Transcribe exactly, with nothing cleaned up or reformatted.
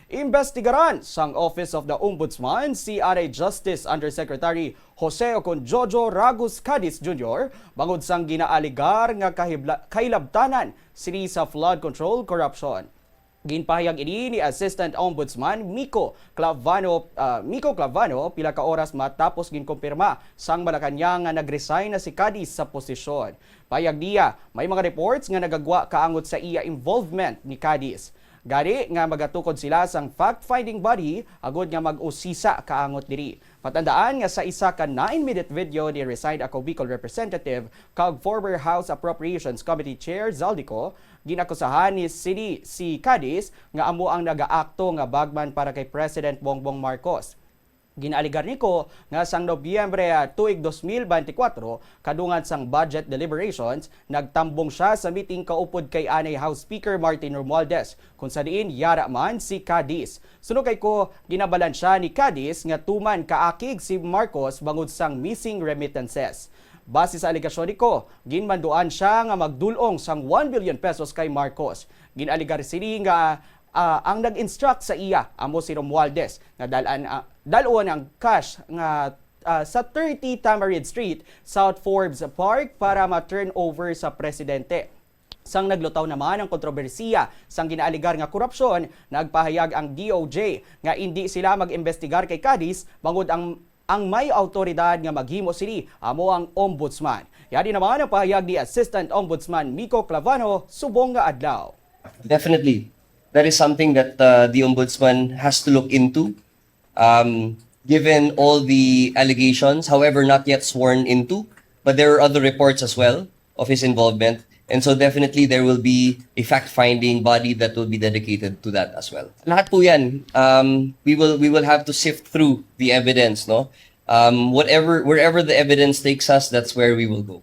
Imbestigaran sang Office of the Ombudsman si anay Justice Undersecretary Jose Oconjojo Ragus Cadiz Junior bangod sang ginaaligar nga kahibla-, kahilabtanan sini sa flood control corruption. Ginpahayag ini ni Assistant Ombudsman Miko Clavano, ah, Miko Clavano pila ka oras matapos ginkumpirma sang Malacañang nga nag-resign na si Cadiz sa posisyon. Payag niya, may mga reports nga nagagwa kaangot sa iya involvement ni Cadiz. Gani nga magatukod sila sang fact-finding body agud nga mag-usisa kaangot diri. Matandaan nga sa isa ka nine-minute video ni resigned Ako Bicol Representative kag former House Appropriations Committee Chair Zaldy Co, ginakusahan ni sini si Cadiz nga amo ang nagaakto nga bagman para kay President Bongbong Marcos. Ginaaligar ni Co nga sang Nobyembre, ah, tuig dos mil bente kwatro, kadungan sang budget deliberations, nagtambong sia sa meeting kaupod kay anay House Speaker Martin Romualdez, kung sa diin yara man si Cadiz. Suno kay Co, ginabalan sia ni Cadiz nga tuman kaakig si Marcos bangod sang missing remittances. Base sa alegasyon ni Co, ginmanduan sia nga magdul-ong sang one billion pesos kay Marcos. Ginaligar sini nga, ah, ang nag-instruct sa iya amo si Romualdez nga dal-an, ah, dal-on ang cash nga, ah, sa thirty Tamarind Street, South Forbes Park para ma-turn over sa presidente. Sang naglutaw naman ang kontrobersiya sang ginaaligar nga korupsyon, nagpahayag ang D O J nga indi sila mag-imbestigar kay Cadiz bangod ang, ang may awtoridad nga maghimo sini amo ang ombudsman. Yari naman ang pahayag ni Assistant Ombudsman Miko Clavano subong nga adlaw. Definitely. That is something that uh, the ombudsman has to look into. Um, given all the allegations, however, not yet sworn into, but there are other reports as well of his involvement. And so definitely there will be a fact-finding body that will be dedicated to that as well. Lahat po yan, um, we will we will have to sift through the evidence, no? Um, whatever wherever the evidence takes us, that's where we will go.